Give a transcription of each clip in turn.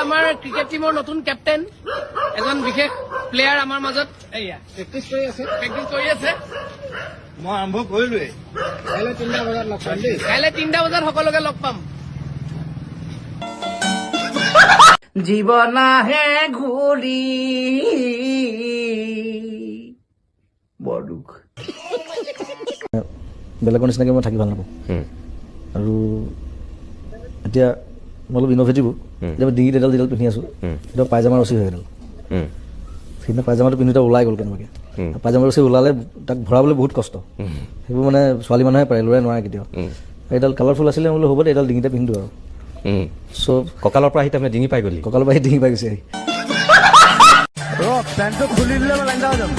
আমাৰ ক্ৰিকেট টিমৰ নতুন কেপ্টেইন, এজন বিশেষ প্লেয়াৰ আমাৰ মাজত। এইয়া প্ৰেক্টিচ কৰি আছে, প্ৰেক্টিচ কৰি আছে। মই আৰম্ভ কৰিলোৱেই। কাইলৈ 3টা বজাত লগ পাম দেই। কাইলৈ 3টা বজাত সকলোকে লগ পাম। জীৱন আহে ঘূৰি, বৰ দুখ। বেলেগৰ নিচিনাকৈ মই থাকি ভাল নাপাওঁ। আৰু এতিয়া মই অলপ ইন'ভেটিভো। এতিয়া মই ডিঙিত এডাল যিডাল পিন্ধি আছোঁ, সেইটো পায়জামা ৰছী হয় এডাল। সেইদিনা পায়জামাটো পিন্ধোতে ওলাই গ'ল কেনেবাকৈ। পায়জামা ৰছী ওলালে তাক ভৰাবলৈ বহুত কষ্ট। সেইবোৰ মানে ছোৱালী মানুহে পাৰে, ল'ৰাই নোৱাৰে কেতিয়াও। এইডাল কালাৰফুল আছিলে, মই বোলো হ'ব দে, এইডাল ডিঙিতে পিন্ধো আৰু। চ' কঁকালৰ পৰা আহি তাৰমানে ডিঙি পাই গ'লি? কঁকালৰ পৰা আহি ডিঙি পাই গৈছে। ৰ, পেণ্টটো খুলি দিলে মই লেংটা হৈ যাম।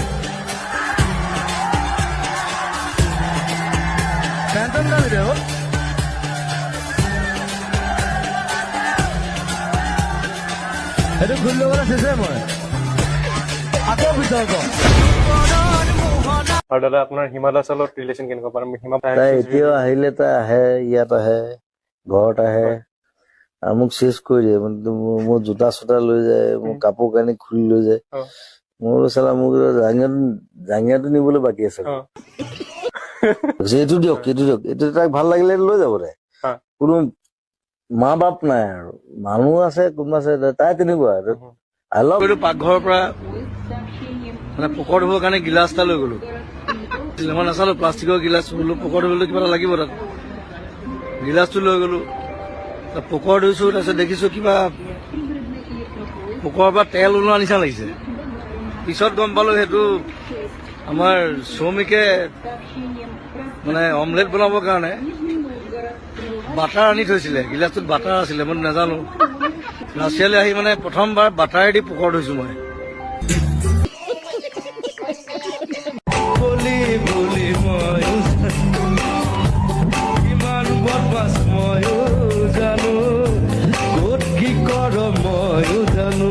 পেণ্টটো নামি দে অ'। সেইটো খুলি ল'বলৈ চেষ্টাই মই আকৌ ভিতৰত। আৰু দাদা, আপোনাৰ হিমা দাসৰ লগত ৰিলেশ্যন কেনেকুৱা? মানে হিমা তাই এতিয়াও আহিলে, তাই আহে, ইয়াত আহে, ঘৰত আহে আৰু মোক চেচ কৰি দিয়ে। মানে মোৰ জোতা চোতা লৈ যায়, মোৰ কাপোৰ কানি খুলি লৈ যায়। মই বোলো চালা, মোক জাঙিয়াটো নিবলৈ বাকী আছে। কৈছে, এইটো দিয়ক, এইটো দিয়ক, এইটো তাইক ভাল লাগিলে লৈ যাব তাই। কোনো মা বাপ নাই আৰু মানুহ আছে, কোনোবা আছে, তাই তেনেকুৱা। I love এইটো পাকঘৰৰ পৰা মানে পকত ধুবৰ কাৰণে গিলাচ এটা লৈ গলো। মই নাচালো, প্লাষ্টিকৰ গিলাচ বোলো, পকত ধুবলৈ কিবা এটা লাগিব তাত। গিলাচটো লৈ গলো, পকত ধুইছো, তাৰপিছত দেখিছো কিবা পকৰৰ পৰা তেল ওলোৱা নিচিনা লাগিছে। পিছত গম পালো সেইটো আমাৰ শ্ৰমিকে মানে অমলেট বনাবৰ কাৰণে বাটাৰ আনি থৈছিলে। গিলাচটোত বাটাৰ আছিলে, মই নাজানো। ৰাছিয়ালৈ আহি মানে প্ৰথমবাৰ বাটাৰেদি পকৰত ধুইছো মই। বুলি বুলি ময়ো কিমান বদমাছ ময়ো জানো, ক'ত কি কৰ ময়ো জানো,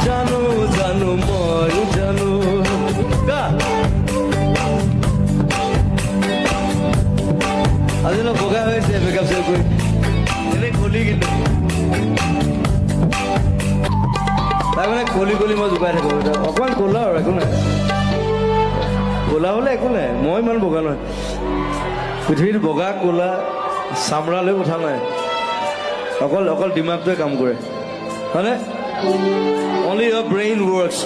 জানো জানো ময়ো জানো। গা। আজি অলপ বগা হৈছে মেকআপ চেকআপ কৰি, এনেই কলি কিন্তু তাই মানে কলি কলি মই জোকাই থাকো। অকণমান ক'লা আৰু একো নাই, ক'লা হ'লে একো নাই, মই ইমান বগা নহয়। পৃথিৱীত বগা ক'লা চামৰা লৈ কথা নাই, অকল অকল দিমাগটোৱে কাম কৰে, হয়নে? Only your brain works.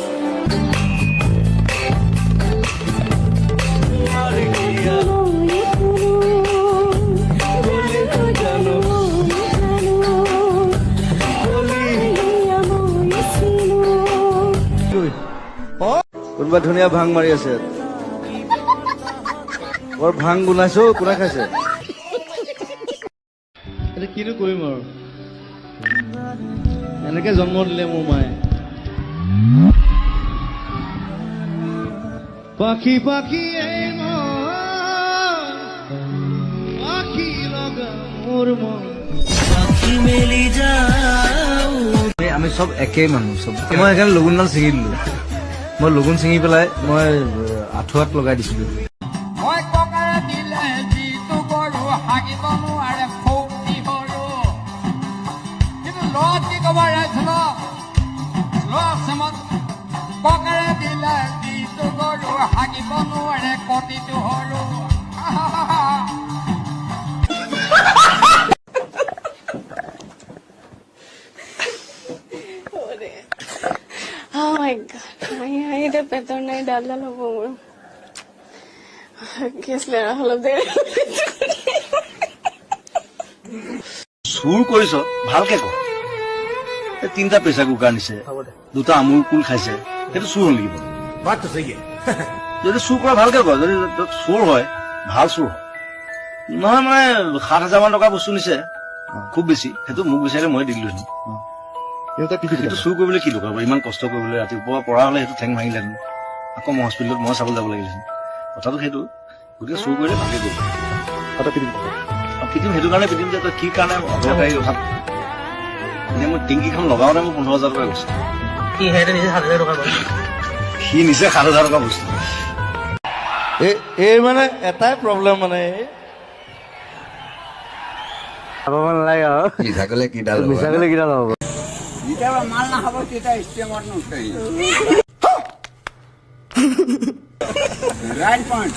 কোনোবা ধুনীয়া ভাং মাৰি আছে, বৰ ভাং গোন্ধাইছো, কোনে খাইছে? এতিয়া কিনো কৰিম আৰু, এনেকে জন্ম দিলে মোৰ মায়ে। পাখি পাখি এই মন, পাখি লগা মোৰ মন। আমি চব একেই মানুহ, চব। মই সেইকাৰণে লগুণডাল ছিঙি দিলো। মই লগুণ ছিঙি পেলাই মই আঁঠুৱাত লগাই দিছিলো। মই ককাৰে দিলে যিটো গৰু হাগিব নোৱাৰে ফৌতি সৰু। কিন্তু ল'ৰাক কি ক'ব ৰাইজ, ল'ৰা আছে মন। ককাৰে দিলে যিটো গৰু হাগিব নোৱাৰে কটিটো সৰু। Oh my god, হাঁহি হাঁহি এতিয়া পেটৰ নাই ডাল ডাল হ'ব মোৰ। কি আছিলে অলপ দেৰি। চুৰ কৰিছ ভালকে ক। এই 3টা প্ৰেচাৰ কুকাৰ নিছে, 2টা আমুল কুল খাইছে, সেইটো চুৰ হ'ল নেকি? যদি চুৰ কৰা ভালকে ক, যদি চুৰ হয় ভাল চুৰ হয়। নহয় মানে 7,000 মান টকা বস্তু নিছে, খুব বেছি, সেইটো মোক বিচাৰিলে মই দি দিলোহেঁতেন। সেইটো চুৰ কৰিবলৈ কি দৰকাৰ, ইমান কষ্ট কৰিবলৈ? ৰাতিপুৱা পৰা হ'লে সেইটো ঠেং ভাঙিলেহেঁতেন, আকৌ মই হস্পিটেলত মই চাবলৈ যাব লাগিলেহেঁতেন। কথাটো সেইটো, গতিকে চুৰ কৰিলে ভালকে কৰিব। পিটিম সেইটো কাৰণে পিটিম যে তই কি কাৰণে অদৰকাৰী কথাত। এতিয়া মই টিংকিখন লগাওঁতে মোৰ 15,000 টকা গৈছে, সি নিছে 7,000 টকা বস্তু। এই মানে এটাই প্ৰব্লেম, মানে মিছা ক'লে কিডাল হ'ব? যেতিয়া মাল নাখাব তেতিয়া ষ্টেমত নুঠে। ৰাইট পইণ্ট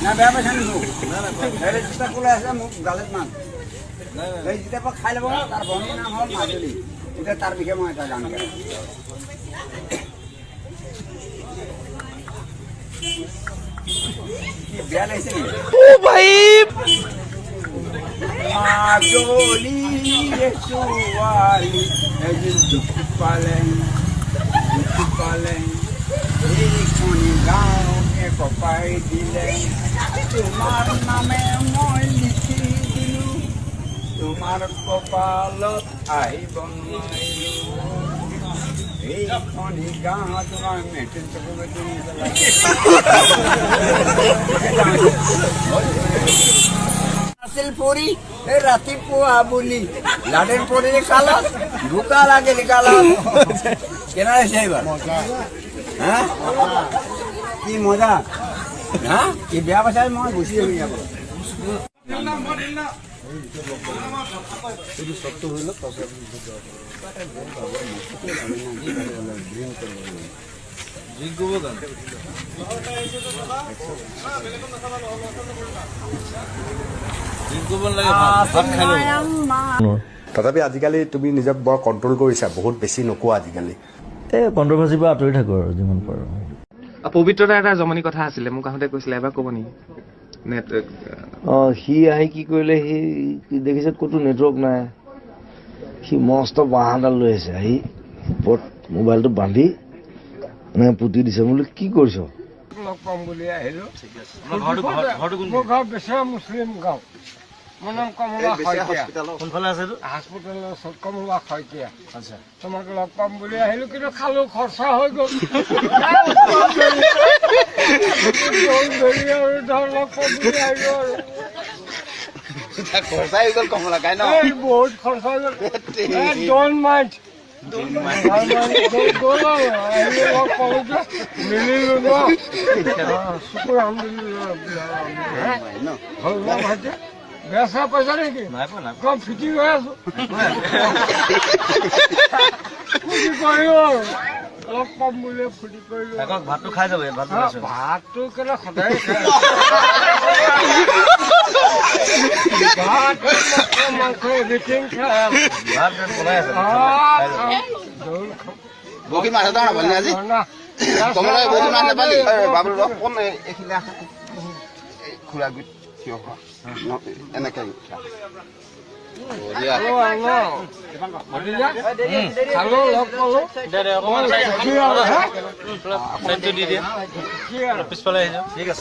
না, বেয়া পাইছা নেকি? যেতিয়া কোলে আছে মোক গালত মাত, এই যেতিয়া পৰা খাই ল'ব তাৰ ভনীৰ নাম হ'ল মাজুলী। এতিয়া তাৰ বিষয়ে মই এটা গান গাই। বেয়া লাগিছে নেকি? মাজুলী ছোৱালী এদিন দুখ পালে, দুখ পালে, এইখনি গাঁও কপাই দিলে। তোমাৰ নামে মই লিখি দিলো, তোমাৰ কপালত আহিব নোৱাৰিলো। এইখনি গাঁও তোমাৰ মেট্ৰিক চক্ৰৱৰ্তী আছিল পৰি এই ৰাতিপুৱা বুলি লাডেন পৰি কালত ঢোকা লাগিল কালত। কেনে হৈছে এইবাৰ? হা, কি মজা। হা, কি বেয়া পাইছা? মই গুচি আহিম ইয়াৰ পৰা। তথাপি আজিকালি তুমি নিজক বৰ কণ্ট্ৰল কৰিছা, বহুত বেছি নোকোৱা আজিকালি। এই কণ্ট্ৰভাৰ্চিৰ পৰা আঁতৰি থাকোঁ আৰু যিমান পাৰোঁ। পবিত্ৰতাৰ এটা জমনি কথা আছিলে, মোক আহোঁতে কৈছিলে, এবাৰ ক'ব নেকি? অঁ, সি আহি কি কৰিলে, সি দেখিছে ক'তো নেটৱৰ্ক নাই, সি মস্ত বাঁহ এডাল লৈ আহিছে, আহি ওপৰত মোবাইলটো বান্ধি এনেকৈ পুতি দিছে। মই বোলো কি কৰিছ? লগ পাম বুলি আহিলোঁ। মোৰ ঘৰ বেচেৰা মুছলিম গাঁও। মোৰ নাম কমলা শইকীয়া। কোনফালে আছে এইটো? হস্পিটেলৰ ওচৰত, কমলা শইকীয়া। আচ্ছা, তোমাক লগ পাম বুলি আহিলোঁ, কিন্তু খালোঁ, খৰচা হৈ গ'ল। আৰু ধৰ লগ পাম বুলি আহিলোঁ আৰু খৰচা হৈ গ'ল কমলা কাই ন? বহুত খৰচা হৈ গ'ল। Don't mind, গ'ল আৰু আহিলোঁ, লগ পালোঁ যে, মিলিলোঁ ন। শুকুৰ আলহামদুলিল্লাহ। হ'ল ন ভাইটি? বেয়া চেয়া পাইছা নেকি? কম ফিটিং হৈ আছো, ফূৰ্তি কৰিলো আৰু লগ পাম বুলি ফূৰ্তি কৰিলো। ভাতটো খাই যাব? ভাতটো কেলে সদায় ভাত মাংস এভৰিথিং খাই। বগী মাছ এটা নাপালি আজি? কমলা বগী মাছ নাপালি? বাবুল কোন এইখিলা খোলা গোট থিয় হোৱা এনেকে পিছফালে আহি যাওঁ। ঠিক আছে।